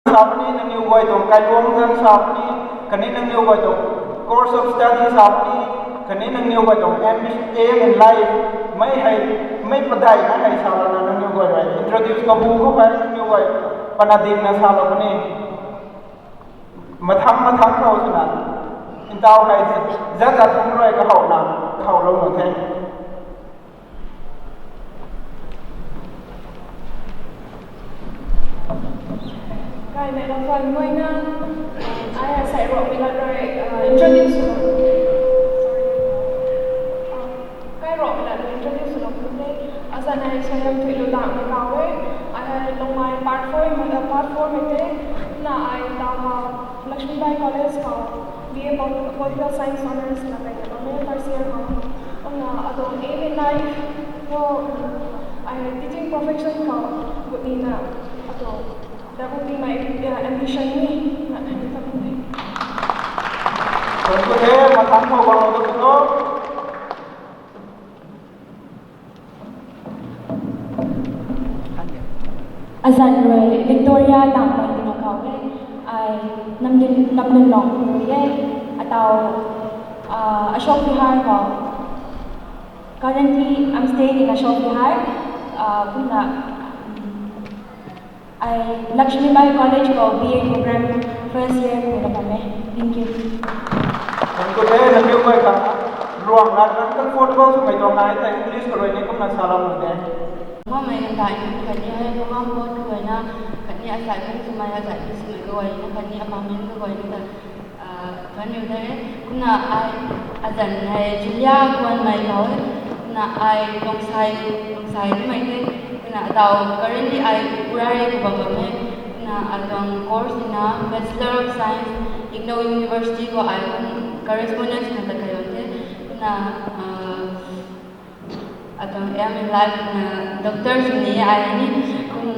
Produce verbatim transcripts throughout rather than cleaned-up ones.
Sa puni nangniw guay tuang kailuang zan sa puni, khatni nangniw guay tuang course of study sa puni, khatni nangniw guay tuang ambi-, aim in life, mei hei, mei padai na hei sa lana nangniw guay rui introduce kabu khou hei nangniw guay pana dingna sa la puni. Mathang mathang khou swna, ntau hei zat zat thang rui kahowna, kahow lou nu the. Kaimei lou fan guayna, ai asei Ruangmei lat rui, uh, introduce sw lou. Sorry. Uh, kai Ruangmei lat rui introduce sw lou khou the. Azanc ai Suaihiamthuilou Dangmei kaw e. Ai hei Lungmei part four mei, uh, part four mei the. Na ai tau ha Lakshmibai College khou B A Pol-, Political Science Honours na kai na bam e first year khou. Kumna atuang aim in life khou, ai teaching profession khou gut nina atuang That would be my, uh, ambition ni. Na, thank you. Thank you, eh, mathang khou bang lou tu. Azanc rui Victoria Dangmei twna kaw e. Ai Namdin, Namdin Longpu rui e. Atau, uh, Ashok Vihar khou. Currently, I'm staying in Ashok Vihar. Uh, kumna, um, Ai Lakshmibai College khou B A program first year khou na bam e. Thank you. Thank you, eh, nangniw guay khang Ruang lat nang comfortable swmei tuang nai tei English khou rui ni kumna sa lou nu de. Mei kan dai ni khatni hei program board khou na khatni asai kum swmei asai kum swmei khou na khatni apartment khou na ta Ah, kaniw de, kumna ai azanc hei Julia Kuanmei kaw e, kumna ai Longsai, Longsai nimei the, kumna atau currently ai Urari khou bam bam e, kumna atuang course na Bachelor of Science, Ignou University khou ai kum correspondence na ta kai bam the, kumna, ah, Atuang aim in life na doctor sw ni ai ni kum,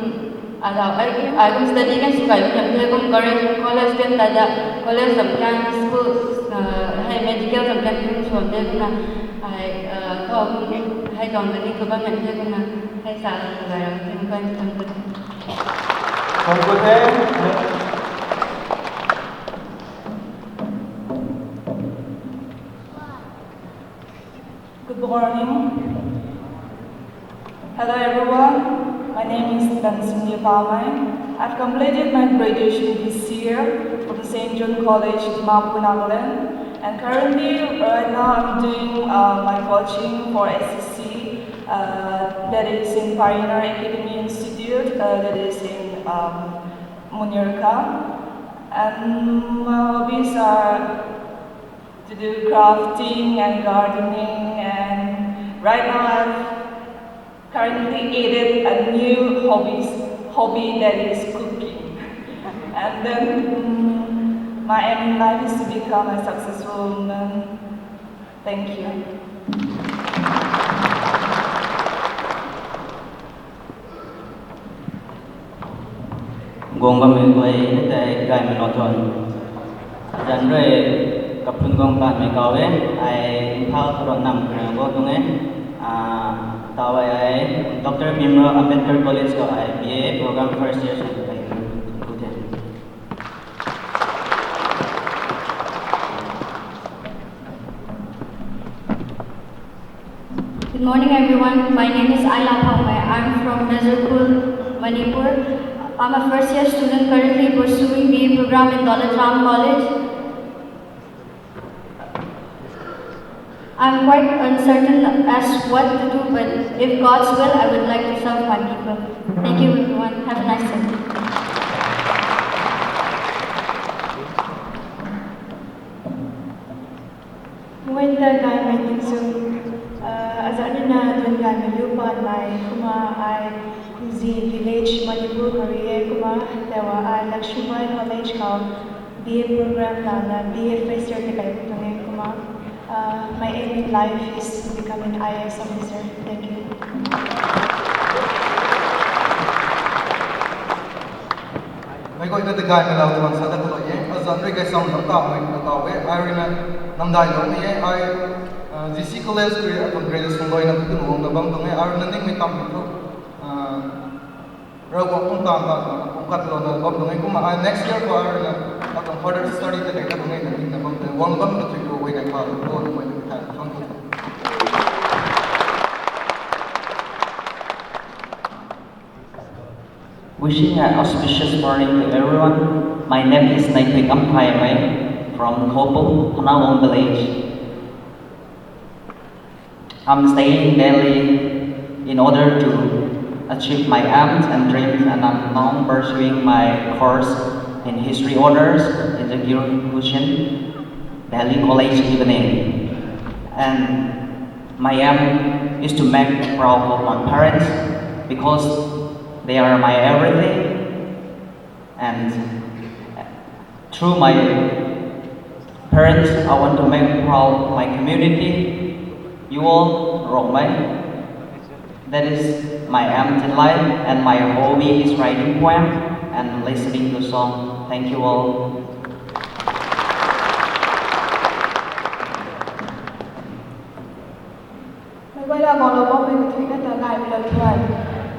atau ai, ai kum study kan sw kai kum the kum college, college kan ta da college zam kan school, ah, hei medical zam kan kum sw the kumna ai, ah, khou kum hei tuang kani khou bam kan the kumna hei sa kan kai ram the kum kan kan kan. Thank you, thank you. Good morning. Hello everyone, my name is Tansingye Pamei. I've completed my graduation this year from Saint John College, Dimapur, Nagaland. And currently, right now I'm doing, uh, my coaching for S S C, uh, that is in Pioneer Academy Institute, uh, that is in, um, Munirka. And my hobbies are to do crafting and gardening, and right now I've currently added a new hobbies, hobby that is cooking. And then, mm, my aim in life is to become a successful woman. Thank you. Guang bammei guay tei gaymei lou tho. Azanc rui kaphun guang bammei kaw e, ai Imphal Tharon Nam khou guang tuang e. Ah, tau ai, ai Doctor Bhimrao Ambedkar College khou ai B A program first year sw kai tu the. Good morning, everyone. My name is Ayla Phaomei. I'm from Nazarpur, Manipur. I'm a first year student currently pursuing B A program in Dolathram College. I'm quite uncertain as what to do, but if God's will, I would like to serve my people. Thank you, everyone. Have a nice day. Mungta gaymei tingchung, ah, azanc rui na tun gaymei liu pan nai, kumna ai Kumzi village Manipur khou rui e, kumna tawa ai Lakshmibai College khou B A program lana B A first year tei kai tuang e, kumna, ah, my aim in life is to become an I A S officer. Thank you. Meic guayna ta gaymei lou tuang sa dat khou e, azanc rui gay sam nam ta mei na kaw e, ai rui na namdai lou ni e, ai, ah, G C College rui atuang graduation loina tu tuang guang na bam tuang e, ai rui na ningmei tam mei thu, ah, Ravguangc kum taanv taanv na kum kat lou na bam tuang e kumna ai next year khou ai rui na atuang further study ta kei na bam e na ning na bam tuang e. Guang bam ta tui khou guay na kha lou na mei na thank you. Wishing an auspicious morning to everyone. My name is Naithui Kamthai Mei from Khopum, Hanawang village. I'm staying in Delhi in order to achieve my aims and dreams, and I'm now pursuing my course in History Honours in the Guru Hussain Delhi College evening. And my aim is to make proud of my parents because they are my everything. And through my parents, I want to make proud my community, you all, Rongmei. That is my aim in life, and my hobby is writing poem and listening to song. Thank you all. Meic guayna guanglou bammei kathuicna ta nai mei lou thuan.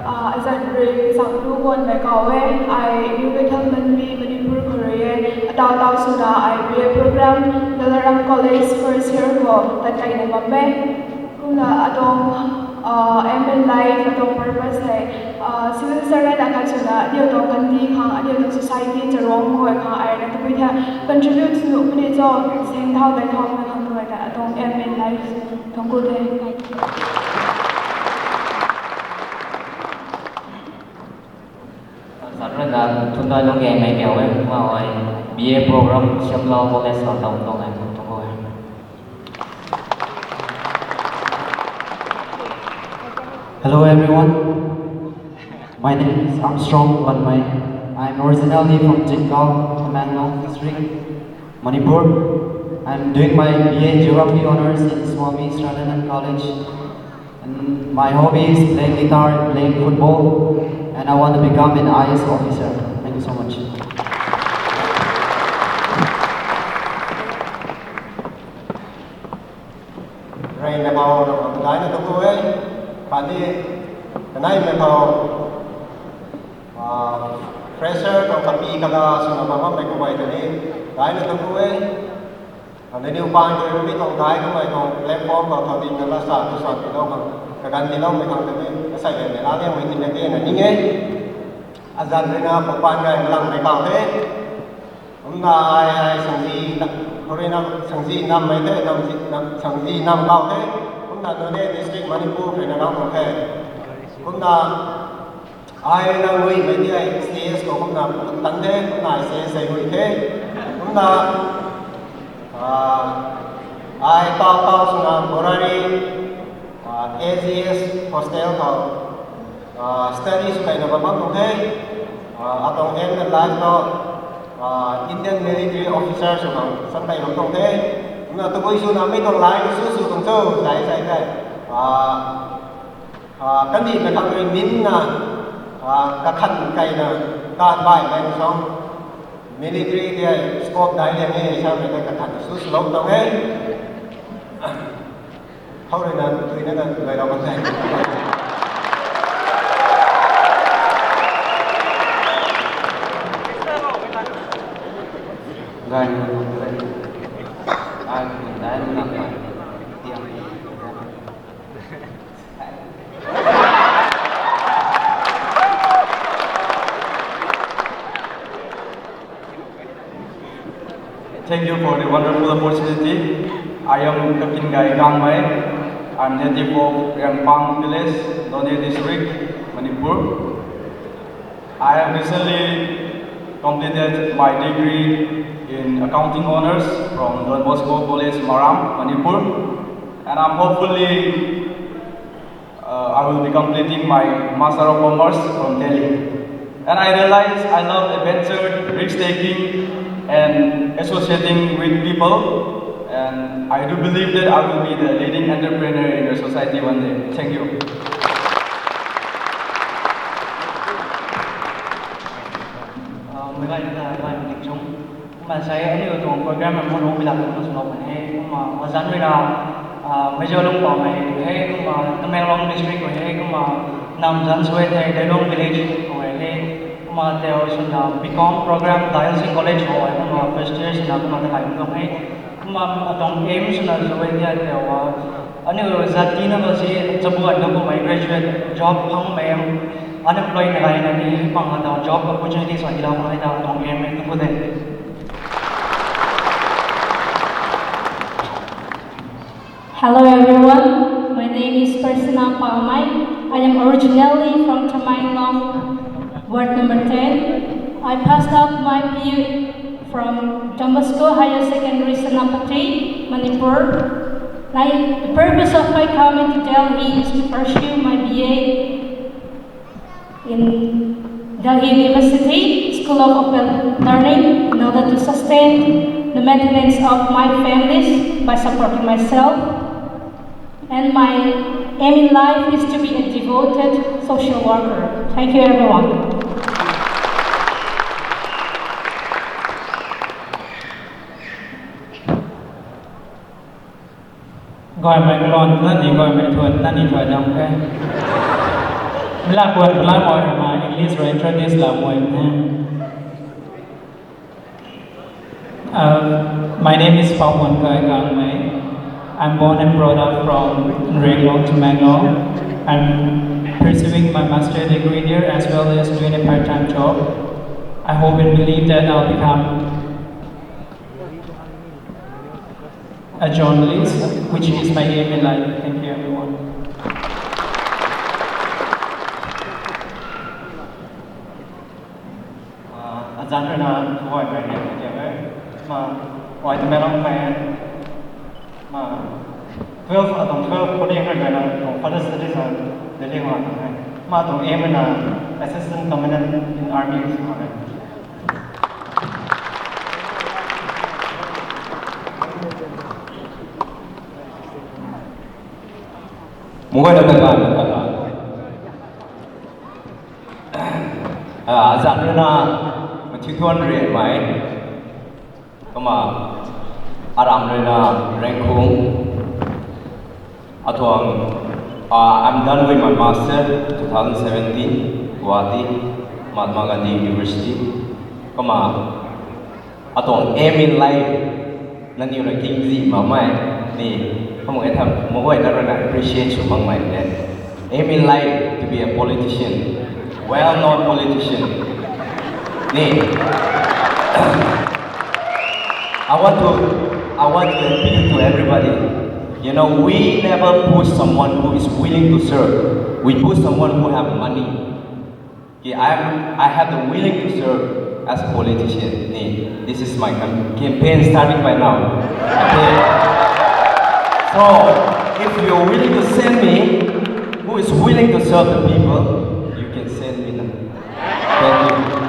Ah, azanc rui Zanglu Guanmei kaw e, ai New Bethel Manvi, Manipur khou rui e, ataw taw swna ai B A program, Lalaram College first year khou tat kaina bam e. Kumna atuang, ah, aim in life, atuang purpose hei, ah, civil servant akhat swna, aniu tuang country khang, aniu tuang society charuang guay khang, ai na tabui tha contribute sw nuh puni cho, seng thau, dai thau, mei khang tu ai ta, atuang aim in life. Thank you, thank you. Zat rui na thundai lung ge mei kiu e, kumna ai B A program Siamlal College khou taw tuang e, thank you e. Hello everyone, my name is Armstrong Guanmei. I'm originally from Jingkal, Tamenglong district, Manipur. I'm doing my B A Geography Honours in Swami Saradanand College. And my hobby is playing guitar and playing football. And I want to become an I A S officer. Thank you so much. Reyna khou, daina tu ku e, khatni, kanei mei khou, ah, fresher khou kapi kala swna bam bammei khou guay ta ni, daina tu ku e. Khatni niw paan khou mi tuang dai kamei tuang platform khou thau dingna la sa tu sa tilou khang, kaganv tiloumei khang ta ni, asei le mei la liangmei tina ke na ning e. Azanc rui na pupaan gay malangmei kaw the. Kumna ai, ai sangzi, khou rui na sangzi nammei the, namzi, nam, sangzi nam kaw the. Kumna Noney District, Manipur rui na rau mak the. Kumna ai na nguimei ti ai C S khou kumna tan the, kumna ai C S ai ngui the. Kumna, ah, ai taw taw swna Borari, ah, A G S hostel khou, ah, study sw kaina bam bam tuang the. Ah, atuang aim in life khou, ah, Indian military officer sw khang san kai bam tuang the. Kumna tabui swna mi tuang line sw sw tuang cho, zai zai the. Ah, Ah, kandihmei khang rui ninna, ah, kakhan kaina, taanv baihmei song, military tei scope dai liang e, samei tei kakhan sw swlou tuang e. Khou rui na, tui na na, tui na, tui na. Gay, gay, gay. Ai, gay, gay, gay. Thank you for the wonderful opportunity. I am Kapingai Gangmei. I'm native of Riangpang village, Noney district, Manipur. I have recently completed my degree in accounting honours from Don Bosco College, Maram, Manipur, and I'm hopefully, uh, I will be completing my Master of Commerce from Delhi. And I realize I love adventure, risk-taking, and associating with people. And I do believe that I will be the leading entrepreneur in the society one day. Thank you. Ah, mei gay na, mei gay na ding chung. Kumna sei aniu tuang program na mun hung bilak na sw lou kan he. Kumna, ah, azanc rui na, ah, Major Lungpamei he, kumna, Tamenglong district khou he, kumna, nam zanc sw e the, Dailong village khou he. Kumna teu swna B Com program Diocese College khou ai kumna first year swna kumna ta kai tuang e. Kumna atuang aim swna zu e tia teu a, aniu zat tina basi chabuan na kumna graduate job phangmei, unemployed na gayna ni pang ata job opportunities wan tiilou khang e ta atuang aim e tu khou de. Hello everyone, my name is Persina Pamei. I am originally from Tamenglong, Ward number ten. I passed out my P U from Don Bosco Higher Secondary, Senapati, Manipur. I, the purpose of my coming to Delhi is to pursue my B A in Delhi University School of Open Learning in order to sustain the maintenance of my families by supporting myself. And my aim in life is to be a devoted social worker. Thank you, everyone. Gaymei kalon na ni gaymei thuan na ni thuan dam khe. Mila kuan mala moi ma English rui introduce la moi ne. Uh, my name is Pawan Kai Gangmei. I'm born and brought up from Nrenglong, Tamenglong. I'm pursuing my master degree here as well as doing a part-time job. I hope and believe that I'll become a journalist, which is my aim in life. Thank you, everyone. Azanc rui na thuay kai riak tei e. Ma, ai Tamenglong mei. Ma, twelve, atuang twelve puni rui kai na tuang further studies a Delhi khou tuang e. Ma tuang aim rui na assistant commandant in army sw khang e. Mungay na takan na takan. Azanc rui na Mathiuthuan Rianmei. Kumna aram rui na Rengkhung. Atuang, uh, I'm done with my master two thousand seventeen, Guwahati, Mahatma Gandhi University. Kumna atuang aim in life nangniw rui kingzi makmei ni, kumna e tham mungay na rui na appreciate sw makmei de. Aim in life to be a politician, well-known politician. Ni, I want to, I want to appeal to everybody. You know, we never push someone who is willing to serve. We push someone who have money. Okay, I am, I have the willing to serve as a politician. Ni, this is my cam- campaign starting by now. Okay. So, if you're willing to send me, who is willing to serve the people, you can send me now. Thank you.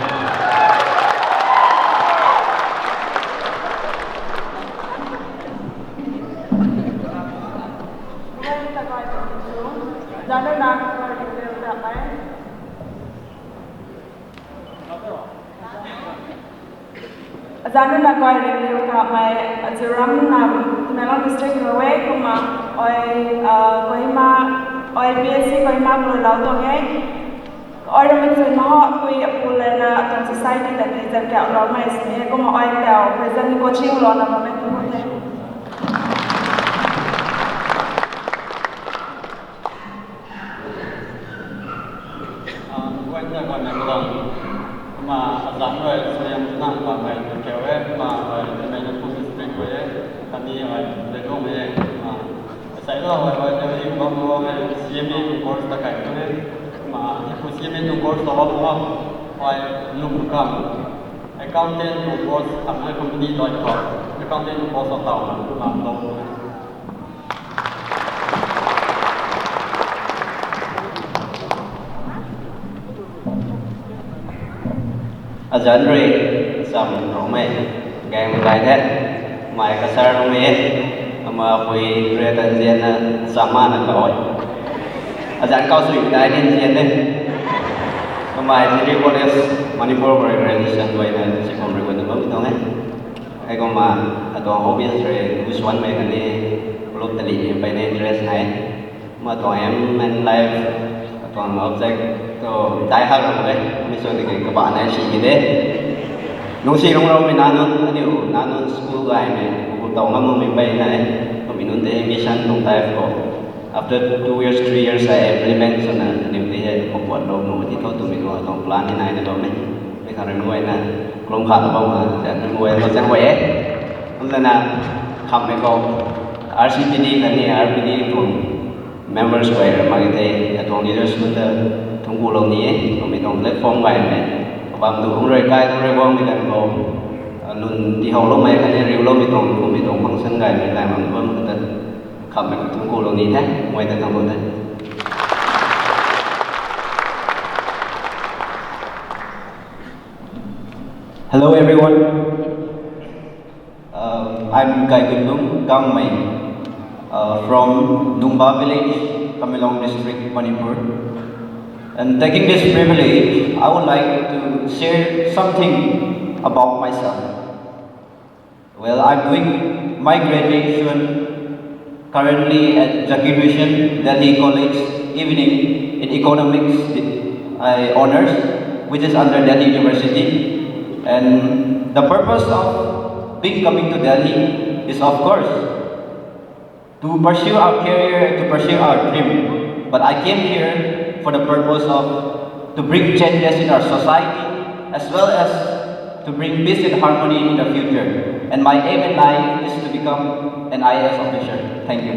Azanc rui na guay ring liu kamei, Azuram nam, Tamenglong district khou e. Kumna ai, ah, Kohima, ai B S C Kohima khou lou tuang e. Ai rui mei chwn maho pui apu lana atuang society ta tei zan kauloumei sini e. Kumna ai tau present coaching louna bammei tu the. Guayna guayna kalung. Kumna azanc rui suaihiam nang bammei tu kau e. Kumna ai mei na pu district khou e. Kani ai Zeliangrong e. Kumna asei lou ai ai Delhi bam bam e, C M A tuang course ta kai tu e. Kumna ai pu C M A tuang course ta bam bam ai lum kam accountant tuang course kamei company doi khou accountant tuang course ta tau na kumna lou. Azanc rui cham rongmei gaeng gay the, mei kasar rongmei e, ama pui rui ta nzianna cham mana kau e. Azanc kau sui dai ni nzian e. Kamei Delhi College, Manipur khou rui graduation guayna si kum rui guan bam tuang e. Heikumna atuang hobbies rui busuanmei khatni club talih ni peyna interest nai. Kumna atuang aim in life Tuang object tu dai ha ram le, mi sw tiki kabah nai si mi de. Nung si rung rau mi nanun, aniu nanun school gaymei, kuku tau ngam mi bai nai, kummei nunc tei mission tuang type khou. After two years, three years, I implement swna, aniu tei hei makuat lou nu ti tho twmei tuang plan ni nai na bam e. Mi khang rui mi guayna, kalum khat na bam na, mi guayna chang guay e. Kum lana, khammei khou, R C P D khatni R P D tuang members guay ra mak ge the, katuang leaders nunc ta thungc ku lou ni e, kummei tuang platform gaymei. Kabam tu hung rui kai, hung rui guangmei ganv khou, lun tihow loumei khatni riu loumei tuang, kummei tuang function gaymei lai mak bam khou ta, khammei khou thungc ku lou ni the, guay ta thangc ku the. Hello, everyone. Uh, I'm Gaigunlung Gangmei, uh, from Nungba Village, Tamenglong District, Manipur. And taking this privilege, I would like to share something about myself. Well, I'm doing my graduation currently at Zakir Hussain Delhi College, evening, in economics, uh, honors, which is under Delhi University. And the purpose of being coming to Delhi is, of course, to pursue our career, to pursue our dream. But I came here for the purpose of to bring changes in our society, as well as to bring peace and harmony in the future. And my aim in life is to become an I A S officer. Thank you.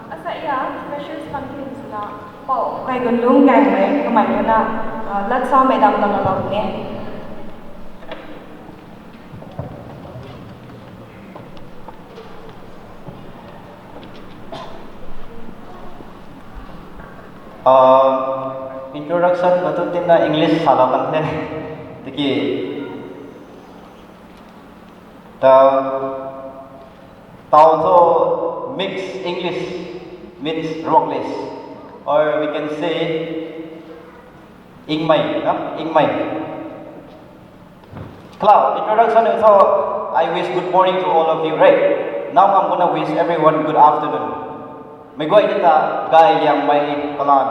Asa ya, freshers pan ki sula, pau, Gaigunlung Gangmei, kamei na, uh, lat samei dam dam na bam ne. Uh, introduction khou tu tina English salou kan the. Tiki, ta, tau tho mix English means rockless, or we can say Ingmei, no? Ingmei. Hello, introduction is all. I wish good morning to all of you, right? Now I'm gonna wish everyone good afternoon. Mei guay ni ta, gay liangmei kalan.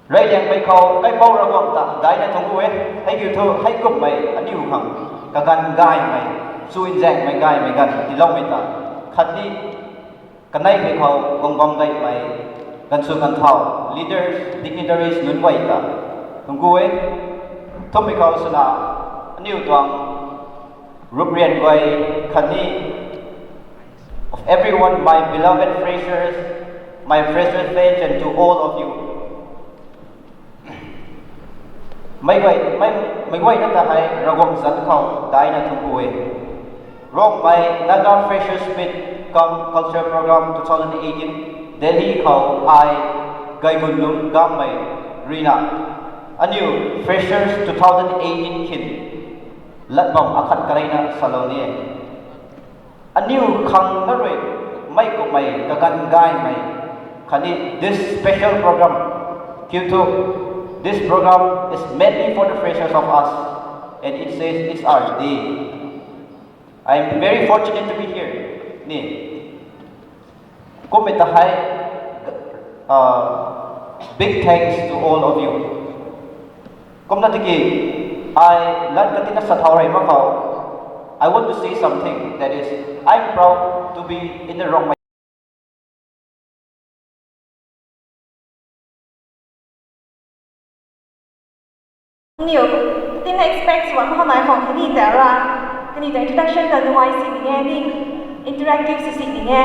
Rey liangmei khou, kaipouc Ravguangc ta, daina thungc ku e. Hei kiu thu, hei kummei, aniu khang, kaganv gaymei, su nzaengmei gaymei ganv, tiiloumei ta. Khatni, kaneimei khou, guang bam gaymei, ganv su ganv thau, leaders, dignitaries, nunc guay ta. Thungc ku e, thummei khou swna, aniu tuang, ruprian guay, khatni, of everyone, my beloved freshers, my freshers' friends, and to all of you. Mei guay, mei, mei guay na ta hei Ravguangc zanc khou daina thungc ku e. Rongmei Naga Freshers Meet cum Culture Program two thousand eighteen, Delhi khou ai Gaigunlung Gangmei ruina. Aniu Freshers two thousand eighteen khin lat bam akhat kareina salou ni e. Aniu khang na rui mei kummei kaganv gaymei. Khatni this special program, kiu thu, this program is mainly for the freshers of us, and it says it's our day. I am very fortunate to be here. Ni. Kummei ta hei, uh, big thanks to all of you. Kumna tiki, ai lat katina sa thau rey mak khou, I want to say something, that is, I'm proud to be in the Rongmei. Niu, tina expect sw bam khou nai khang kani ta ra, kani ta introduction ta nuai si ding e ni, interactive si si ding e.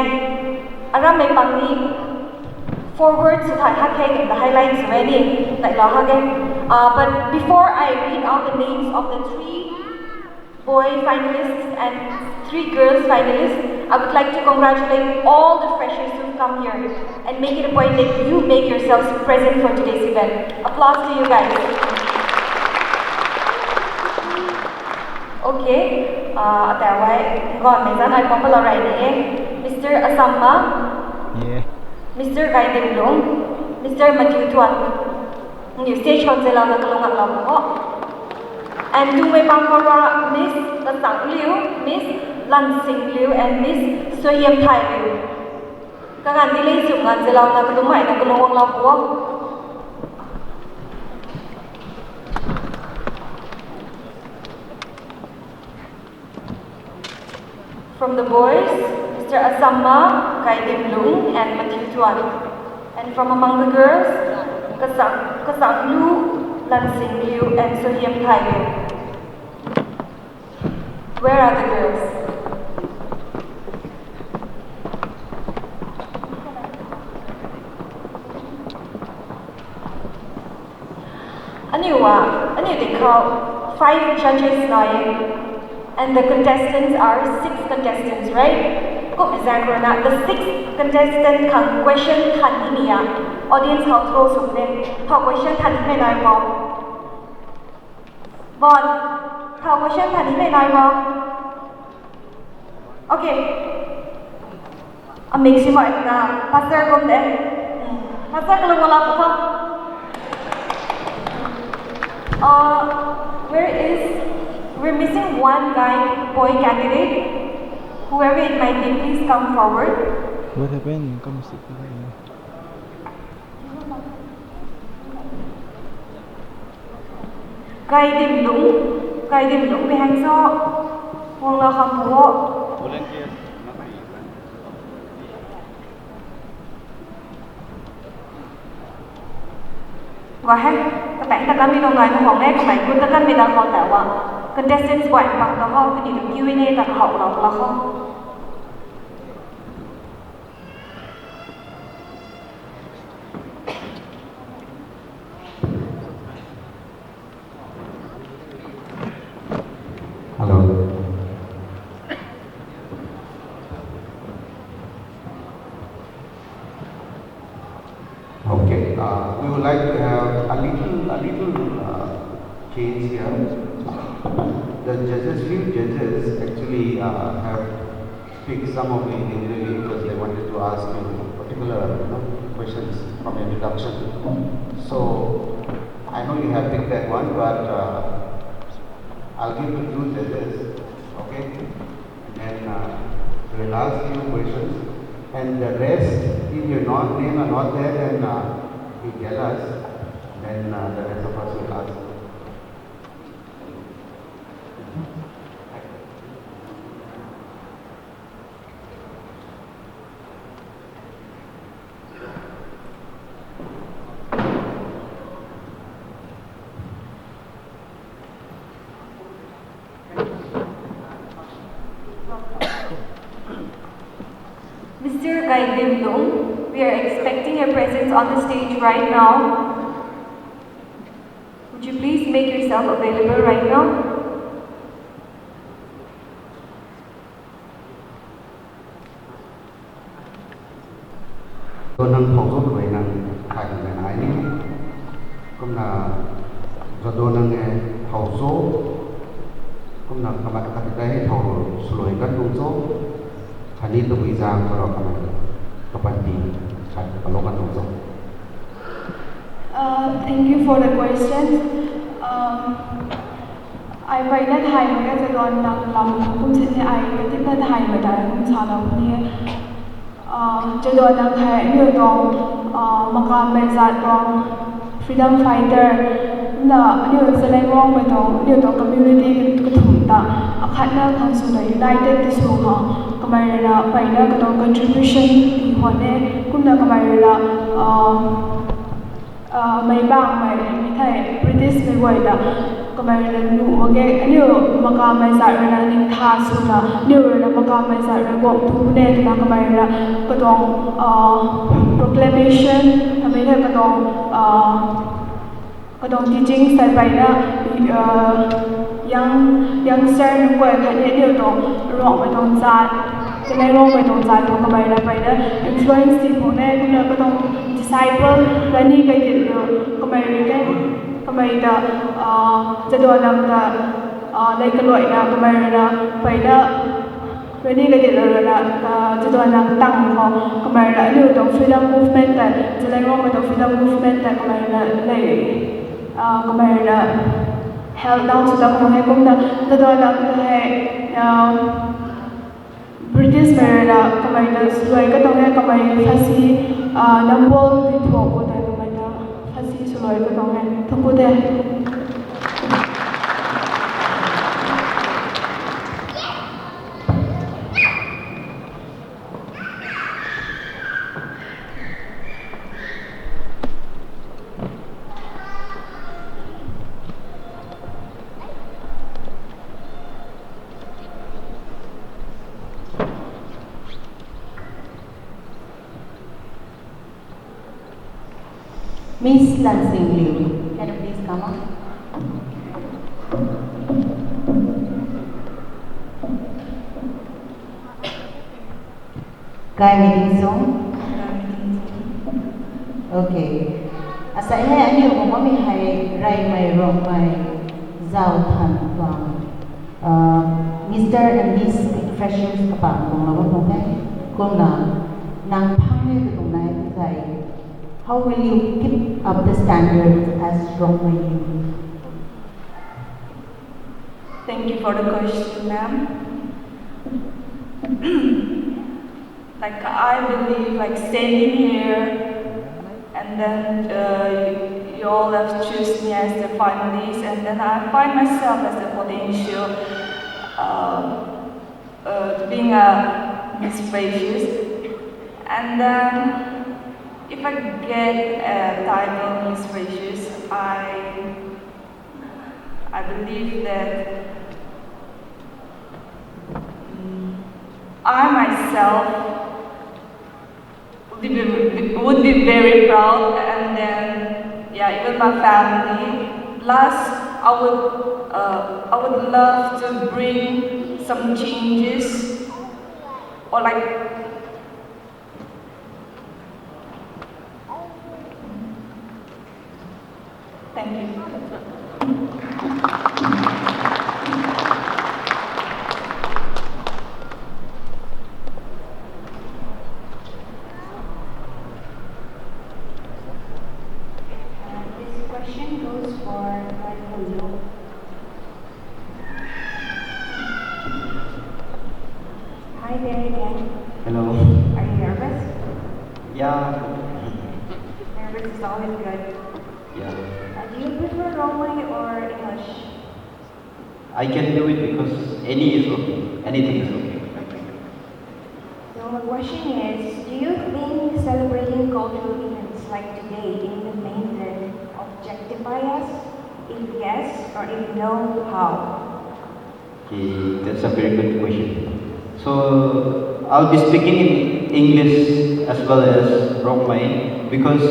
Aram mei pang ni, forward sw thai hak khe twna highlight sw e ni, nai la hak e. Uh, but before I read out the names of the three boy finalists and three girls finalists, I would like to congratulate all the freshers who've come here and make it a point that you make yourselves present for today's event. Applause to you guys. Okay, uh, atau ai, ngon mei zan ai pampa la rai ni e. Mister Asamma, Yeah. Mister Gaidimlung, Mister Matthew Thuan. Niu stage khou zela na kalung ngak lau ho. And tumei pang khou ra Miss Lasang Liu, Miss Lansingliu and Miss Suahiam Thailiu. Kaganv di lei sum nganv zilouna kalum maina kalung guanglou pu o. From the boys, Mister Asamma, Kaidimlung and Matthew Tuan. And from among the girls, Kasang, Kasanglu, Lansingliu and Suahiam Thailiu. Where are the girls? Aniu a, aniu di khou five judges nai e, and the contestants are six contestants, right? Kumhmei zaeng khou rui na the sixth contestant khang question than ni ni a, audience khou throw sw de. Thow question than ni mei nai bo? Bon, thow question than ni mei nai bo? Okay. Amik si mai na, Pastor kum de. Pastor kalung guanglou pu tho. Uh, where is, we're missing one guy, boy candidate. Whoever it might be, please come forward. What happened? Come sit here. Kaidimlung, Kaidimlung, Bihangso, Wangla Khampuo. Volunteers, not me. Gua he, kapang ta kanmei tuang nai na hong e, kamei gut ta kanmei ta hong ta wa. Contestants guay pang ta hou, kani tu Q and A ta hou lou la hou. Hello. Okay, uh, we would like to have a little, a little, uh, change here. The judges, few judges actually, uh, have picked some of the individual because they wanted to ask you particular, you know, questions from introduction. So, I know you have picked that one, but, uh, I'll give the two judges, okay? And then, uh, we'll ask you questions. And the rest, if your not, name are not there, then, uh, you tell us. Then, uh, the rest of us will ask. Mister Gaidimlung, we are expecting your presence on the stage right now. Would you please make yourself available right now? Zado nang thow zo twmei nang thay twmei nai ni. Kumna Zado nang e thow zo. Kumna kamei khat tei thow swluai kan tuang zo. Khatni tabui zaeng khou rui kamei kapanty khat kalou kan tuang zo. Uh, thank you for the question. Um, ai mpeyna thay mak e Zado nang lam kum sini ai katitna thay mak ta kum salou ni. Uh, Zado nang hei aniu tuang, uh, Makammei zat tuang freedom fighter, na aniu Zeliangrongmei tuang, aniu tuang community kathumh ta akhatna khang swna united ti sw khang kamei rui na mpeyna katuang contribution ti khwan e, kumna kamei rui na, uh, uh, meic bangmei mi thei Britishmei guay ta kamei rui na nuh mak ge, aniu Makammei zat rui na ningtha swna, aniu rui na Makammei zat rui guang tu ne twna kamei rui na katuang, uh, proclamation, kamei thei katuang, uh, katuang teaching sai mpeyna, uh, young, youngster nunc guay khatni aniu tuang Ruangmei tuang zat, Zeliangrongmei tuang zat tuang kamei rui mpeyna influence ti khwan e, kumna katuang disciple rani kai dit lu kamei rui ke, kamei ta, uh, Zado nang ta, uh, lei kaluaina kamei rui na mpeyna rani kai dit lu rui na, uh, Zado nang tang khou kamei rui na aniu tuang freedom movement ta, Zeliangrongmei tuang freedom movement ta kamei rui na lei, uh, kamei rui na help down sw ta khwan e, kumna Zado nang ta hei, uh, British mei rui na kamei ta swluai ka tuang e, kamei Khasi, ah, Nambol ti thuak khou tei kamei ta Khasi swluai ka tuang e. Thangc ku the. Miss Lansing Liu, can you please come up? Kai meeting song. Okay. Asai hei aniu guang bammei hei Reymei Rongmei Zau Than tuang, uh, Mister and Miss Freshers kapang tuang lou bam tuang the. Kumna nang phang e tu tuang nai tei, how will you keep up the standards as Rongmei youth? Thank you for the question, ma'am. Like, I believe, like, standing here, and then, uh, you all have choose me as the finalist, and then I find myself as a potential, uh, uh, to being a Miss Freshers. And then, if I get a title Miss Freshers, I, I believe that, mm, I myself would be, would be very proud, and then, yeah, even my family. Plus, I would, uh, I would love to bring some changes, or, like, thank you. Uh, this question goes for Rai Hulu. Hi there again. Hello. Are you nervous? Yeah. Nervous is always good. Yeah. Uh, do you prefer Rongmei or English? I can do it because any is okay. Anything is okay. So my question is, do you think celebrating cultural events like today in the mainland objectify us? If yes, or if no, how? Okay, that's a very good question. So I'll be speaking in English as well as Rongmei because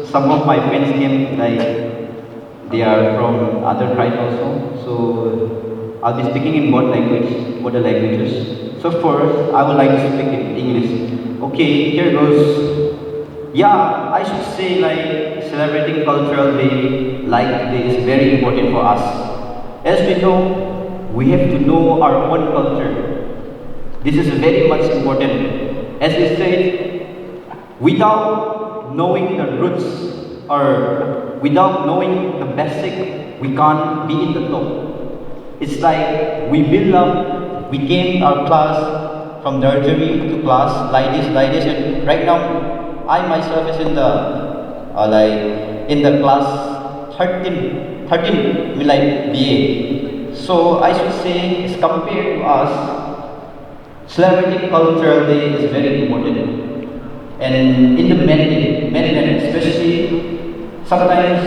some of my friends came, like, they are from other tribe also. So I'll be speaking in both language, both the languages. So first, I would like to speak in English. Okay, here goes. Yeah, I should say, like, celebrating cultural day like today is very important for us. As we know, we have to know our own culture. This is very much important. As we said, without knowing the roots or without knowing the basic, we can't be in the top. It's like we build up, we came our class from nursery to class, like this, like this, and right now, I myself is in the, uh, like, in the class thirteen, thirteen, me, like, B A. So I should say, as compared to us, celebrating cultural day is very important. And in the mainland, mainland especially, sometimes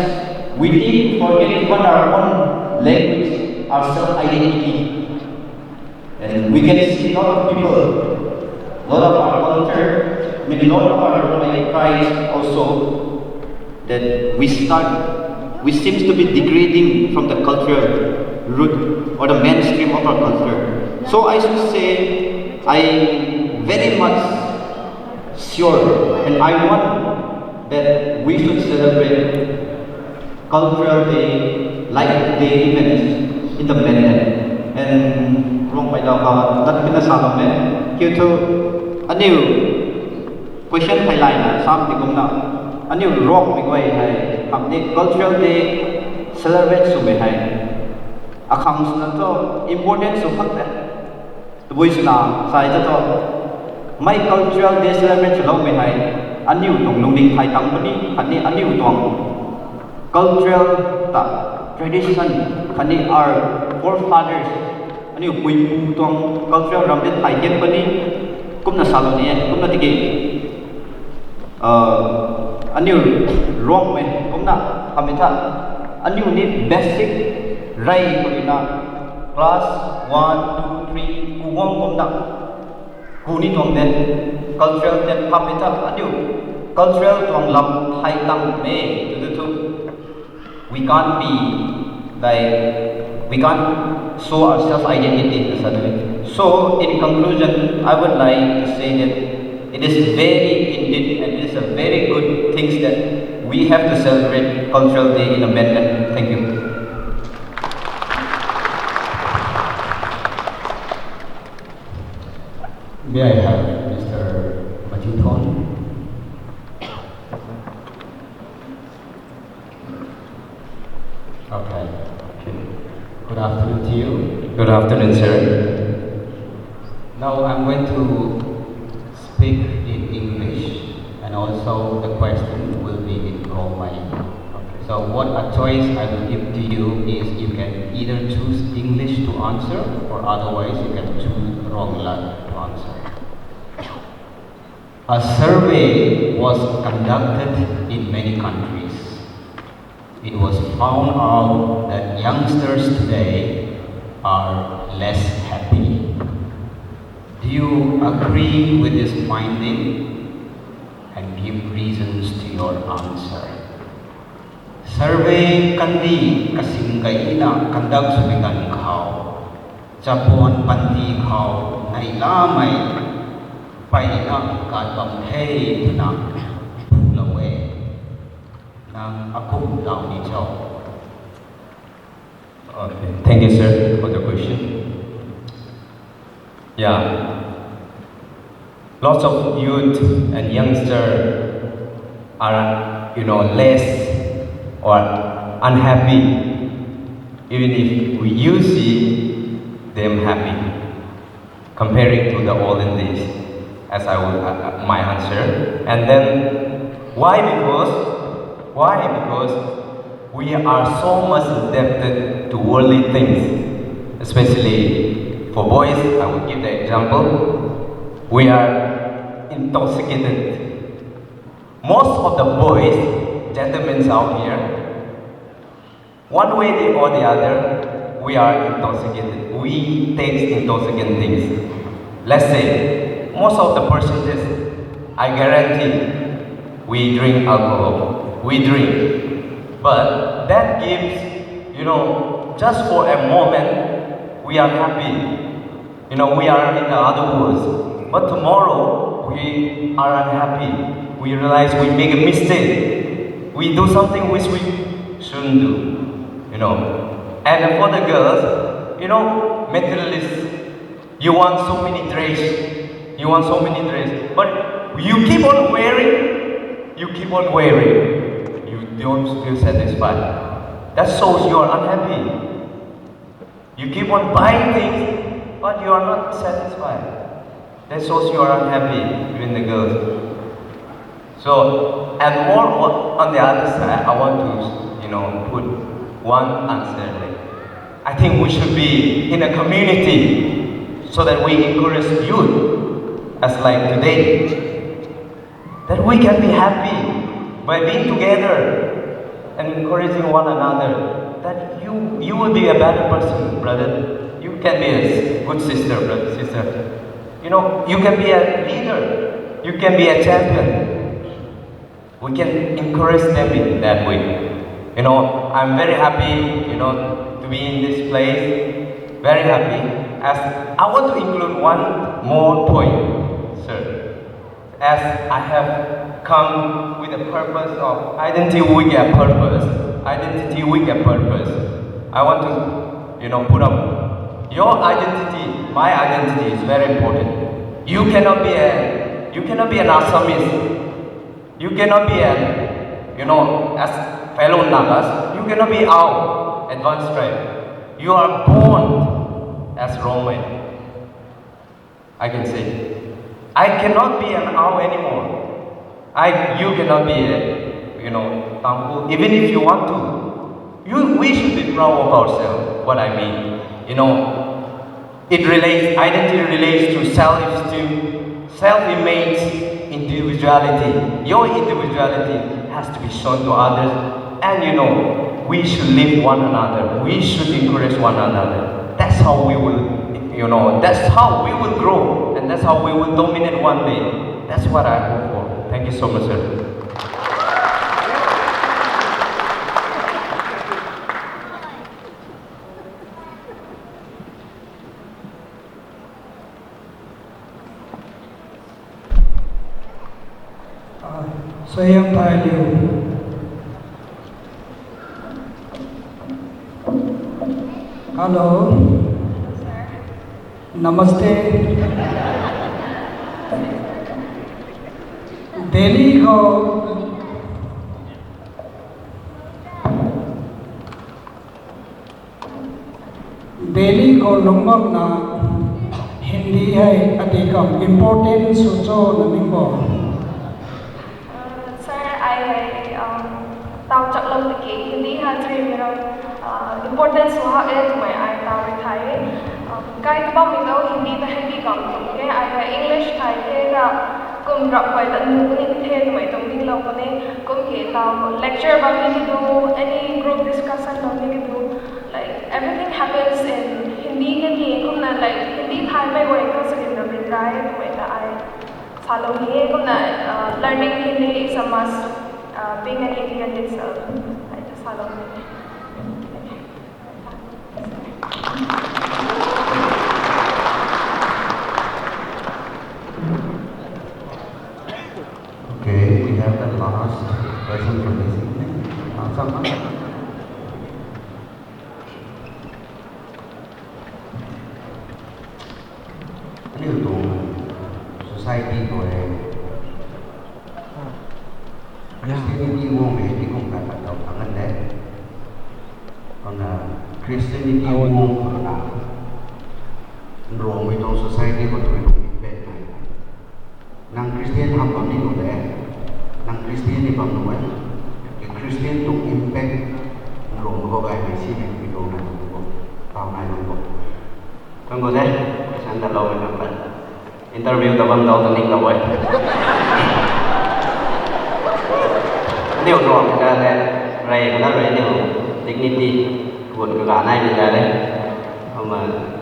we tend to forget even our own language, our self-identity. And we can see a lot of people, a lot of our culture, I mean, a lot of our, like, pride also, that we start, we seems to be degrading from the cultural root or the mainstream of our culture. So I should say, I very much sure and I want that we should celebrate cultural day, like day events in the mainland. And Rongmei dau ka lat pina sa lou me. Kiu thu aniu question thei layna sam ti kumna, aniu Rongmei guay hei, hamni cultural day celebrate swmei hei, akhang swna thu important sw khak te. Tabui swna sai ta thu, mei cultural day celebrate swloumei hei, aniu tuang lungding thay tang puni, khatni aniu tuang cultural ta tradition, khatni our forefathers, aniu puipu tuang cultural ram de thay tian puni, kumna salou ni e, kumna tiki, uh, aniu Ruangmei kumna hamei tha, aniu ni basic rey khou ruina class one, two, three, ku guang kumna, ku ni tuang de, cultural ten hamei tha, aniu cultural tuang lam thay tang me, tu tu tu. We can't be, like, we can't show our self identity in such a way. So, in conclusion, I would like to say that it is very indeed, and it is a very good thing that we have to celebrate Cultural Day in Amendment. Thank you. May I have Mister Majuthon? Okay. Good afternoon to you. Good afternoon, sir. Now I'm going to speak in English, and also the question will be in Rongmei. So what a choice I will give to you is you can either choose English to answer, or otherwise you can choose Ronglat to answer. A survey was conducted in many countries. It was found out that youngsters today are less happy. Do you agree with this finding? And give reasons to your answer. Survey kandih kasing kaina conduct swmei ganv khou, chapuan panty khou neihlamei mpeyna kat bam the twna phuklou e. Nang akum dau ni cho? Okay, thank you, sir, for the question. Yeah. Lots of youth and youngster are, you know, less or unhappy. Even if we, you see them happy comparing to the olden days, as I will, uh, uh, my answer. And then, why? Because, why? Because we are so much indebted to worldly things, especially for boys. I will give the example. We are intoxicated. Most of the boys, gentlemen out here, one way or the other, we are intoxicated. We take intoxicant things. Let's say, most of the percentage, I guarantee, we drink alcohol. We drink. But that gives, you know, just for a moment, we are happy. You know, we are in the other world. But tomorrow, we are unhappy. We realize we make a mistake. We do something which we shouldn't do. You know. And for the girls, you know, materialist, you want so many dress. You want so many dress. But you keep on wearing, you keep on wearing. You don't feel satisfied. That shows you are unhappy. You keep on buying things, but you are not satisfied. That shows you are unhappy, even the girls. So, and more on, on the other side, I want to, you know, put one answer there. I think we should be in a community so that we encourage youth as like today. That we can be happy by being together and encouraging one another. That you, you will be a better person, brother. You can be a s-, good sister, brother, sister. You know, you can be a leader. You can be a champion. We can encourage them in that way. You know, I'm very happy, you know, to be in this place. Very happy. As I want to include one more point, sir. As I have come with a purpose of identity with a purpose, identity with a purpose, I want to, you know, put up your identity, my identity is very important. You cannot be a, you cannot be an Assamese. You cannot be a, you know, as fellow Nagas. You cannot be our advanced tribe. You are born as Rongmei. I can say, I cannot be an Ao anymore. I, you cannot be a, you know, Tangkhul, even if you want to. You, we should be proud of ourselves, what I mean. You know, it relates, identity relates to self-esteem, self-image, individuality. Your individuality has to be shown to others. And you know, we should lift one another. We should encourage one another. That's how we will, you know, that's how we will grow. And that's how we will dominate one day. That's what I hope for. Thank you so much, sir. Suaihiam Thailiu. Hello. Namaste. Delhi khou Delhi khou lungc bamna Hindi hei ati kam important sw cho na ning bo? Sir, ai hei, um, tau chaklou tiki Hindi ha three mei ram, uh, important sw hak e twmei ai tau rui thay e. Um, kai kabam mei tho Hindi ta hei di kam tuang ke, ai hei English thay the ta kum rap guay ta nu puni the twmei tuang dinglou puni. Kum ki tau lecture bam ni ki du, any group discussion bam ni ki du, like, everything happens in Hindi ka ni, kumna, like, Hindi thaymei guay khou sarin na bin dai, kumna ai salou ni e, kumna, uh, learning Hindi is a must, uh, being an Indian itself. Ai ta salou ni e. Okay, we have the last person for this evening. Last one. Aniu tuang society khou e. Christianity guang e, ti kum khat khat tau thang kan de. Kumna Christianity guang khou na, Rongmei tuang society khou tabui tuang impact nai. Nang Christian ham bam ni nu de, nang Christian ni bam nu e. Ki Christian tuang impact Rongmei khou gaymei si ni tabui tuang nai bam bo, tau nai bam bo. Kan khou de, san ta lou e kan pat. Interview ta bam dau ta ning lou e. Aniu Rongmei ta le, rey na rey aniu dignity, gut kaga nai ni ta le. Kumna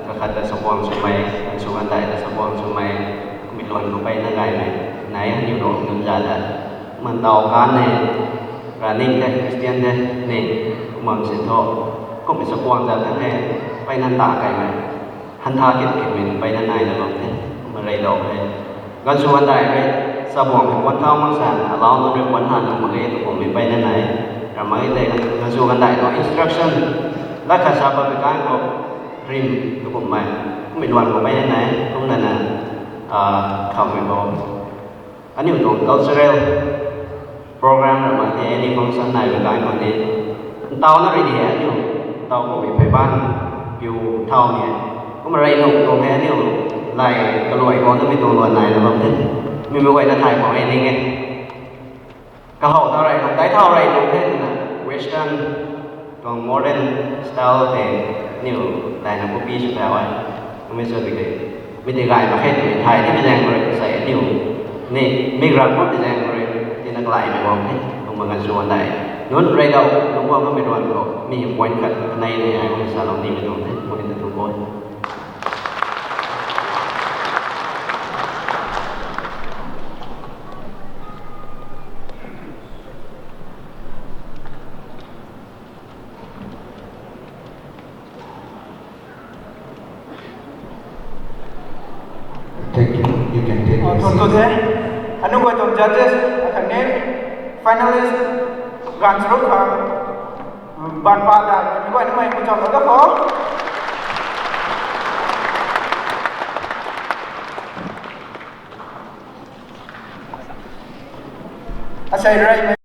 kakhat ta sakuang swmei, kan sw kan dai ta sakuang swmei, mi luan khou peyna gaymei nai, aniu Rongmei nunc za ta. Kumna tau kan ne, running the, Christian the, ni, kumna si tho, kumna sakuang za ta ne, peyna ta gaymei. Hantha kit kit mei peyna nai na bam the, kumna rey dau the. Ganv sw kan dai rui, sabuang hei puan thau mak san, alau nunc rui puan han nunc mak ge tu kummei peyna nai. Ramei tei ganv sw kan dai khou instruction, lat khat sa pat pui kan khou rim tu kummei, kummei luan khou peyna nai, kumna na, ah, khammei khou. Aniu tuang cultural program ramei the, any function nai pui kan khou ni, ntaw na rui di hei aniu, ntaw kummei phey ban, piu thau ni hei. Kumna rey nuh tuang hei aniu, lai kaluai khou namei tuang luan nai na bam the. Mi mei guay na thay khou hei ning e. Kahow thau rey, dai thau rey nuh the twna, western, tuang modern style tei, aniu, daina copy sw thau e. Kummei sw di ke. Mi tei gay mak khe twmei thay ni mi zaeng rui, sai aniu. Ni, mi gram khou mi zaeng rui, tina kalaimei guang the, kumna ganv sw kan dai. Nunc rey dau, nunc guang kammei luan khou, mi point khat kanei ni ai, kumna salou nimei tuang the, kumna ta tuang khou. Thank you. You can take your seat. Aniu guay tuang judges, akhatni finalist, ganv charuk khang, ban pa da, aniu guay namei mucham lou da khou. Asei rey